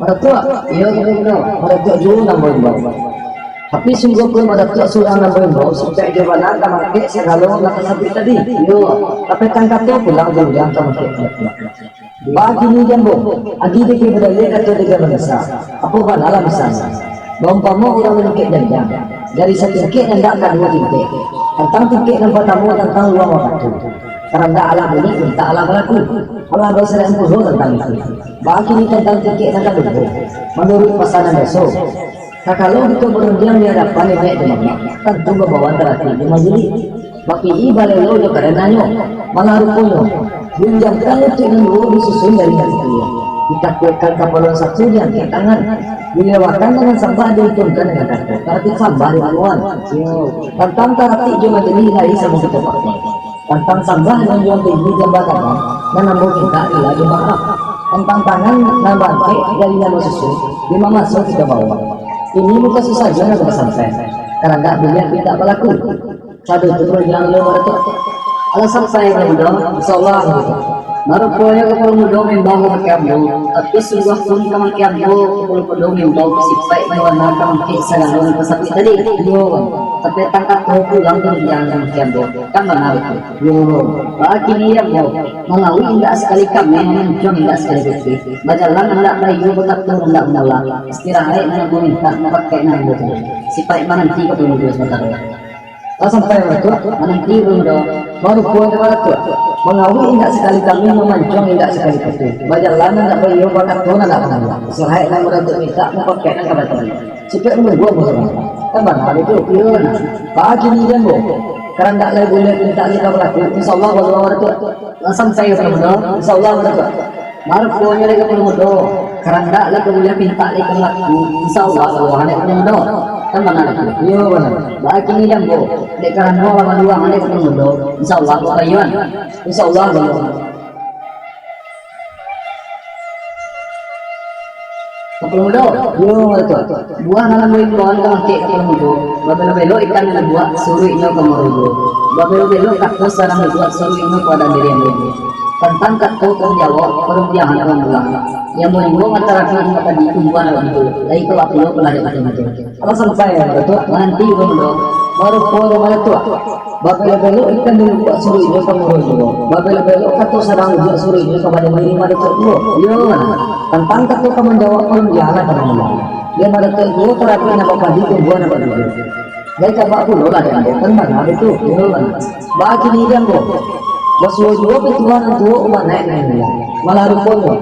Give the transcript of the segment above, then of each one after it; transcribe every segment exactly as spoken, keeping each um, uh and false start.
Madatuak, iyo, iyo, iyo. Madatuak juo nan baimbau. Tapi sungguah pun Madatuak surang nan baimbau, supayo jo bana ka mangkek sagalo nan tasabuik tadi. Iyo, tapi tang kato pulang jo urang ka mangkek Madatuak. Bakini jambo, adi dek badalek kato dek bangsa. Apo bana lah misalnyo? Baumpamo urang mangkek janjang, dari satingkek nan dak ka duo tingkek. Tantang tingkek nan partamo tantang luang wakatu. Karandak alah bunyi, pintak alah balaku. Alah basarang pulo tantang itu. Bakini tantang tingkek nan kaduo, manuruik pasanan biaso. Kakalo kito barundiang di adapan niniak jo mamak, tantu babawan taratik di majilih. Bapiih balelo jo karenanyo, malah ruponyo, diunjamkan lutuik nan duo disusun dari nan katuo. Ditakuikkan kapalo satu diangkek tangan, dilewakan dengan sambah diuntunkan dengan kato, taratik sambah di manuan. Tantang taratik jo majilih lai samo kito pakai. Tantang sambah nan juo tinggi jamba gadang, nan ambo mintak rila jo maaf. Tantang tangan nan bangkek dari nan basusun, di mamaso kito bawa. Ini muko susah juo nan basampai. Karandak buliah pintak balaku. Pado tu, Rajo Angelo Madatuak. Alah sampai, Rajo Mudo, insyaallah, Rajo Mudo. Maruponyo kapalo mudo maimbau ka mangkek ambo, tapi sungguah pun ka mangkek ambo, kapalo mudo maimbau sipaik nan bana ka mangkek sagalo nan tasabuik tadi. Iyo, Bang. Tapi tang kato pulang ka rundiang ka mangkek ambo, kan bana baitu. Yo, bakini ambo, mangawik indak sakali kameh, mamancuang indak sakali pipih, bajalan indak baiyo, bakato indak bamolah, istirahat nan ambo mintak, mupakaik nan ambo cari, sipaik mananti kapalo mudo samantaro. Lah sampai Madatuak, mananti Madatuak. Maruponyo Madatuak, mangawik indak sakali kameh, mamancuang indak sakali pipih. Bajalan nan indak baiyo, bakato nan indak bamolah. Istirahat nan Madatuak mintak, mupakaik nan ka batari. Sipaik manunggu ambo samantaro. Kan bana baitu? Iyo, nah. Bakini jambo. Karandak lai buliah pintak lai ka balaku. Insyaallah, baluang Madatuak. Lah sampai ka Madatuak. Insyaallah, Madatuak. Maruponyo lai kapalo mudo, karandak lai ka buliah pintak lai ka balaku, insyaallah baluang lai kapalo mudo. Kan bana baitu? Iyo, bana. Bakini jambo, dek karano lah baluang lai kapalo mudo, insyaallah bapaiyoan. Insyaallah baluang. Kapalo mudo. Iyo, Madatuak. Buah nan ambo imbauan ka mangkek kapalo mudo, babelok-belok ikan nan dibuak, suruik inyo ka muaro juo. Babelok-belok kato sadang dibuak, suruik inyo ka badan diri ambo. Tantang kato ka manjawab, parundiangan ka bamulang. Nan ambo imbau mantarakan nan tadi tumbuah nan bagitu, lai ka bapulo pun lah dek bagitu. Alah sampai, Madatuak, mananti Madatuak. Maruponyo Madatuak, babelok-belok ikan dibuak, suruik inyo ka muaro juo. Babelok-belok kato sadang dibuak, suruik inyo ka badan diri Madatuak juo. Iyo, nah. Tantang kato ka manjawab, parundiangan ka bamulang. Dek Madatuak juo tarabik nan bapadi, tumbuah nan bagitu. Lai ka bapulo lah dek ambo, kan bana baitu? Iyo, bana. Bakini dek ambo. Basuo juo pituah nan tuo, umak naik nan ilang. Malah ruponyo,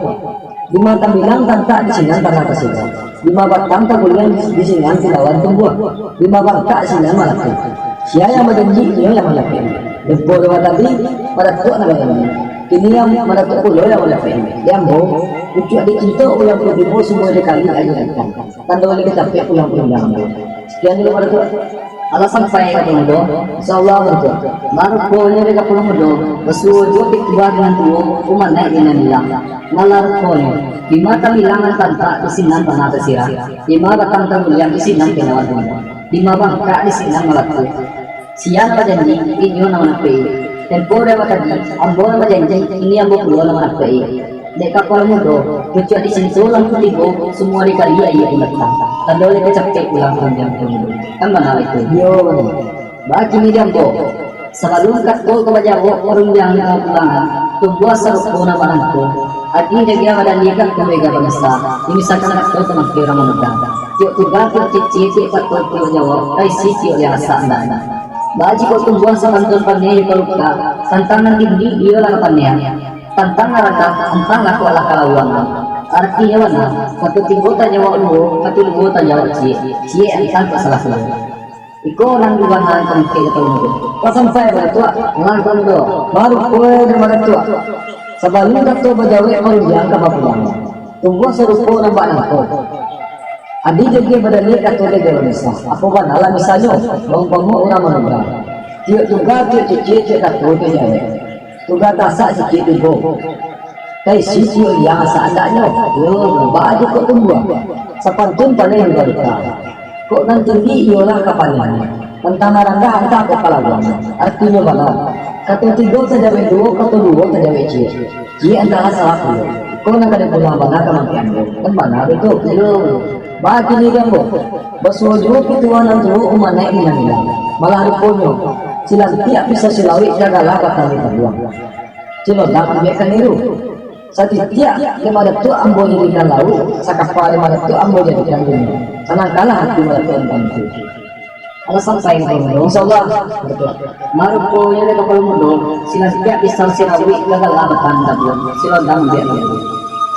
dima tambilang tantak di sinan tanah tasirah. Dima batang taguliang di sinan kilauan tumbuah. Dima bangkak sinan malaku. Sia nan bajanji, inyo nan mandapek-i. Tempo dek tadi, Madatuak nan bajanji. Kini Madatuak pulo nan mandapek-i. Dek ambo, pucuak dicinto urang ko tibo, sumua dikali aia ikan. Tando lai ka capek pulang-pulang. Sakian dulu Madatuak. Alah sampai kapalo mudo, insyaallah Madatuak. Maruponyo dek kapalo mudo, basuo juo pituah nan tuo, umak naik nan ilang. Malah ruponyo, dima tambilang nan tantak di sinan tanah tasirah, dima batang taguliang di sinan kilauan tumbuah, dima bangkak di sinan malaku. Sia nan bajanji, inyo nan mandapek-i. Tempo dek ambo tadi, ambo nan bajanji, kini ambo pulo nan mandapek-i. Dek kapalo mudo, pucuak dicinto urang ko tibo, sumua dikali aia pun datang. Tando lai ka capek pulang, panjang pun. Kan bana baitu? Iyo, bana. Bakini dek ambo. Sabalun kato ka bajawab, parundiangan ka bamulang, tumbuah sarupo nan manantu. Adi dek badan diri kato dek bangsa, dimisakan kato ka mangkek urang manugang. Tiok tuga, tiok cicie, tiok kato, tiok jawab, ka isi tiok liang asak andaknyo. Baa jikok tumbuah sapantun paneh jo paluka, tantang nan tinggi iyolah kapanehan, tantang nan randah antahlah kok lah kalawuangan. Aratinyo bana, kato tigo tajawab duo, kato duo tajawab ciek, ciek antah kok salah pulo. Iko nan dibana ka mangkek kapalo mudo. Lah sampai Madatuak, lah kapalo mudo. Maruponyo dek Madatuak, sabalun kato bajawek, parundiangan ka bamulang. Tumbuah sarupo nan bak nangko. Adi dek badalek kato dek bangsa. Apo bana lah misalnyo, baumpamo urang manugang. Tiok tuga, tiok cicie, tiok kato, tiok jawek. Tuga tasak ciek tibo. Ka isi tiok liang asak andaknyo. Yo, baa jikok tumbuah sapantun paneh jo paluka. Kok nan tinggi iyolah kapanehan, tantang nan randah antah kok kalawuangan. Aratinyo bana, kato tigo tajawek duo, kato duo tajawek ciek, ciek antahlah salah pulo. Ko nan ka dipulang bana ka mati ambo. Kan bana tu. Iyo. Bakini di ambo. Basuo juo pituah nan tuo, umanaik nan ilang. Malah ruponyo, silantiak pisau silawik gagalah batang di tabuang. Cilodang ambiak ka niru. Satitiak limo datuak ambo jadikan lauik, sakapa limo datuak ambo jadikan gunung. Sanangkanlah hati limo datuak nan tantu. Alah sampai ka Kapalo Mudo. Insyaallah. Maruponyo dek Kapalo Mudo, silantiak pisau silawik gagalah batang tabuang, cilodang ambiak ka niru.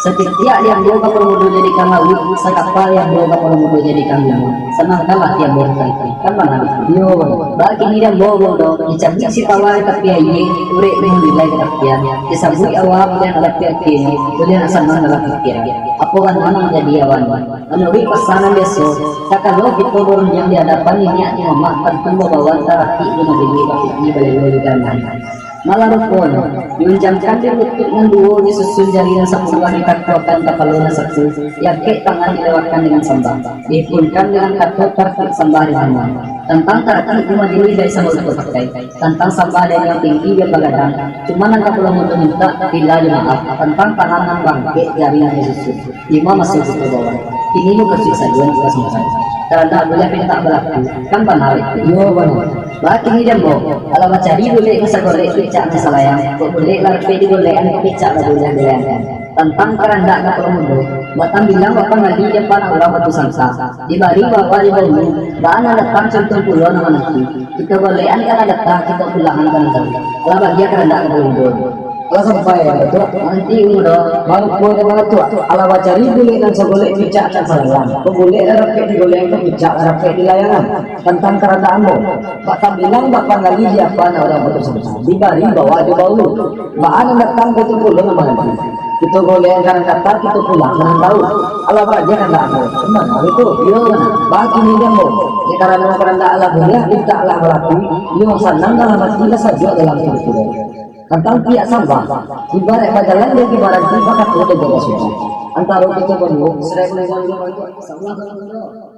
Satitiak di ambo Kapalo Mudo jadikan lauik, sakapa di ambo Kapalo Mudo jadikan gunung. Sanangkanlah hati ambo nan tantu. Kan bana? Iyo. Bakini di ambo Kapalo Mudo, dicabuik sitawa di tapi aia, urek nyo mulai ka tapian. Disabuik awa buliah ka tapi atinyo, buliah nak sanang dalam pikiran. Apo bana nan manjadi awan? Manuruik pasanan biaso, sakalo kito barundiang di adapan niniak jo mamak, tantu babawa taratik jo majeli, bapikni balelo jo damai. Malah ruponyo, diunjamkan di lutuik nan duo, disusun jari nan sapuluah, ditakuakan kapalo nan satu, diangkek tangan dilewakan dengan sambah, dihimpunkan dengan kato taratik sambah di mano. Tantang taratik jo majeli dari samo kito pakai, tantang sambah dari nan tinggi jo bagadang, cuma nan Kapalo Mudo mintak rila jo maaf, tantang tangan nan baangkek jari nan disusun. Limo maso kito bawa. Kini mukasuik sajo nan ka sampai. Karandak buliah pintak balaku, kan bana itu? Iyo, bana. Bakini di ambo, alah bacari bulek nan sagolek picak nan salayang, kok bulek lah rapek digolek, kok picak lah buliah dilayangkan. Tantang karandak Kapalo Mudo, bak tambilang bak panggali di apan urang Batu Sangka. Dibari bawa di baulu, baa nan datang contoh pulo nan mananti. Kito golekan ka nan datang, kito pulangan ka nan jauah. Alah bagian karandak Kapalo Mudo. Alah sampai, Datuak. Mananti Mudo. Baru poin ka Datuak. Alah bacari bulek nan sagolek picak nan salayang. Kok bulek lah rapek digolek, kok picak lah rapek dilayangkan. Tantang karandak ambo, bak tambilang bak panggali di apan urang Batu Sangka. Dibari bawa jo baulu. Baa nan datang, kito pulo nan mananti. Kito golekan ka nan datang, kito pulangan ka nan jauah. Alah bagian karandak ambo. Bana itu? Iyo, bana. Bakini di ambo, dek karano karandak alah buliah, pintak lah balaku, iyo sanang dalam ati, lah sajuak dalam pikiran. Tantang pihak sambah, ibarat bajalan dari baranti, bakato dari basuo. Antaro kito baduo, serai menengok.